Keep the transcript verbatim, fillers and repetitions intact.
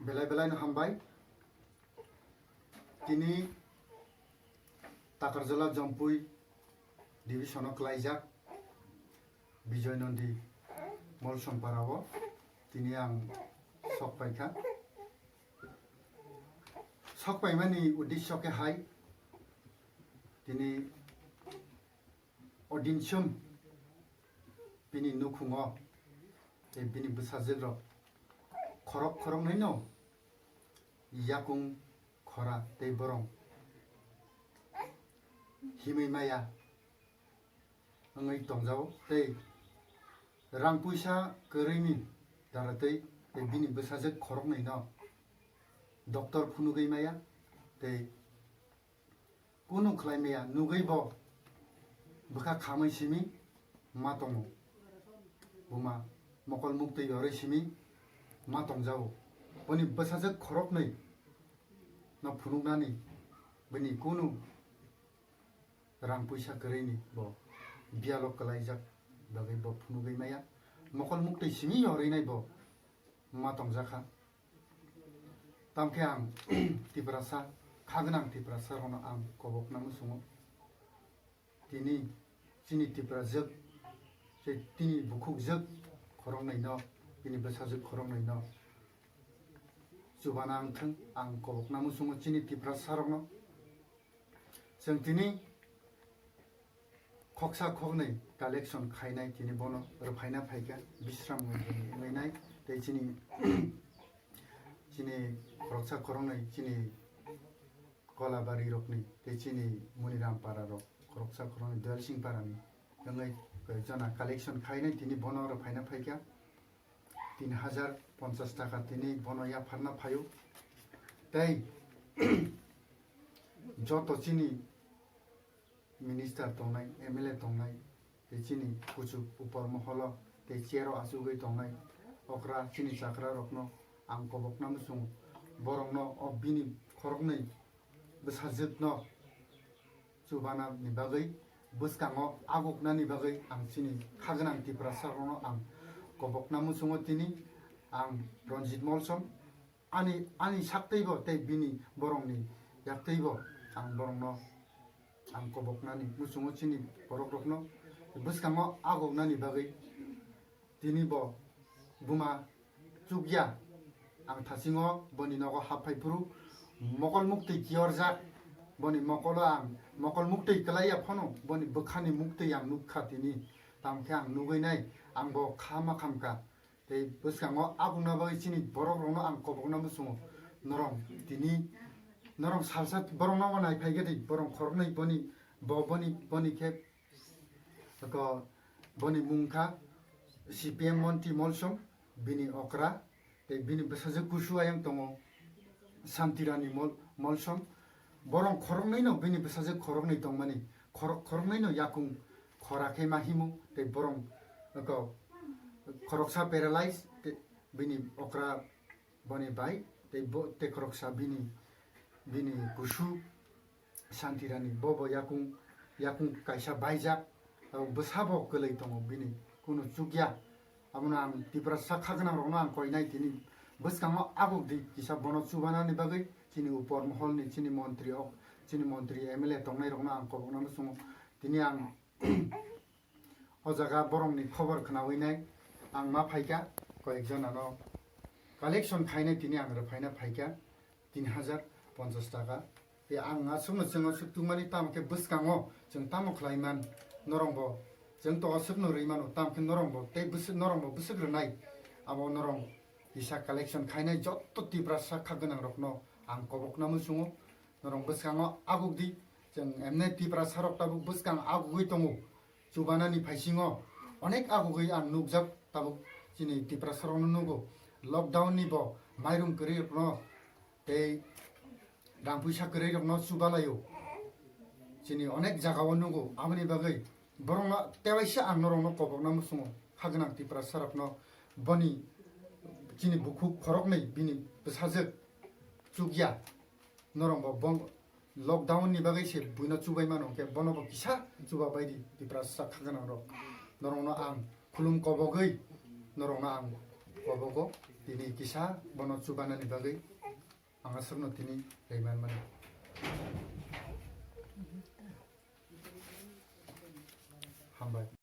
Belai belai no hambai. Tini Takarjala Jompui division o klaijak Bijoy Nandi Molsom para o tini ang sok paikha. Sok paimani uddesyo khe hai, tini Odinchum bini nukhungo tei bini bwsajwk rok khorok khoroknwi no yakung khora tei borong himwi maya wngwi tongjao tei rang puisa kwrwini dara tei tei bini bwsajwk khoroknwi no doctor phunugwi maya tei kunu khlai maya nugwi bo bwkha khamwi simi ma tongo. Buma mokol muktwi yorwi simi ma tongjago. Boni bwsajwk khoroknwi no phunuknani bini kunu rang puisa kwrwini bo biyalo kwlaijak bagwi bo phunugwi maya. Mokol muktwi simi yorwi nai bo ma tongjakha. Tamkhe ang Tiprasa, kha gwnang Tiprasa rokno ang kobokna muchungo. Tini chini Tiprajwk, tei tini bukhukjwk khoroknwi no, bini bwsajwk khoroknwi no chubana wngthwng, ang kobokna muchungo chini Tiprasa rokno. Chwng tini khoksa khoknwi collection khainai tini bono rwphaina phaikha Bisram wngwi nai tei chini chini khoroksa khoroknwi chini Kolabari rokni tei chini Muniram para rok khoroksa khoroknwi Dayal Singh para ni wngwi koi jona collection khainai tini bono rwphaina phaikha tin hajar ponchas taka tini bono yapharna phaio tei joto chini minister tongnai, M L A tongnai, tei chini kuchuk upor moholo tei chair o achugwi tongnai okra chini chakra rokno ang kobokna muchungo. Borokno o bini khoroknwi bwsajwkno chubana ni bagwi bwskango agukna ni bagwi ang chini kha gwnang Tiprasa rokno ang kobokna muchungo tini ang Ranjit Molsom ani, ani saktwibo tei bini borokni yaktwibo ang borokno ang koboknani muchungo chini borok rokno bwskango agoknani bagwi tini bo buma chukya ang thasingo boni nogo hap phai phuru mokol muktwi kiyorjak boni mokolo ang mokol muktwi kwlaiya phano boni bwkhani muktwi ang nukha tini tamkhe ang nugwi nai ang bo kha ma khamkha. Tei bwskango abukna bagwi chini borok rokno ang kobokna muchungo. Norong tini norong salsa borok no nai phai khe tei borok khoroknwi boni bo boni boni khe ko boni mung kha C P M Monti Molsom bini okra tei bini bwsajwk kusu ayang tongo. Santirani mol, molsom. Borong khoroknwi no bini bwsajwk khoroknwi tongmani. Khorok khoroknwi no yakung khora khe ma himo tei borong ko khoroksa paralyze tei bini okra boni bai tei bo tei khoroksa bini bini kusu Santirani bobo yakung yakung kaisa baijak. Abo bwsabo kwlwi tongo bini kunu chukya. Abono ang Tiprasa kha gwnang rokno ang koinai tini bwskango abuk di kisa bono chubanani bagwi chini upor moholni chini montri ok chini montri M L A tongnai rokno ang kobokna muchungo. Tini ang o jaga borokni khobor khnawi nai ang ma phaikha koyek jonano collection khainai tini ang rwphaina phaikha. Tin hajar ponchas taka. Tei ang aswkno chwng aswk tungmani tamo khe bwskango chwng tamo khlai man norongbo chwng to aswkno rwi mano tamo khe norongbo tei bwswk norongbo bwswk rwnai abo norong kisa collection khainai jotto Tiprasa kha gwnang rokno ang kobokna muchungo norong bwskango aguk di chwng emne Tiprasa rok tabuk bwskang agugwi tongo. Chubanani phaisingo onek agugwi ang nukjak tabuk chini Tiprasa rokno nugo lockdown ni bo mairum kwrwi rokno tei rang puisa kwrwi rokno chubalaio chini onek jagao nugo aboni bagwi borokno tewaisa ang norokno kobokna muchungo kha gwnang Tiprasa rokno boni chini bukhuk khoroknwi bini bwsajwk chukya. Norok bo bong lockdown ni bagwi se buino chubai mano, hwnkhe bono bo kisa chuba bai di, Tiprasa kha gwnang rok. Norok no ang khulum kobogwi, norok no ang kobogo. Tini kisa bono chubanani bagwi ang aswkno tini rimani mano.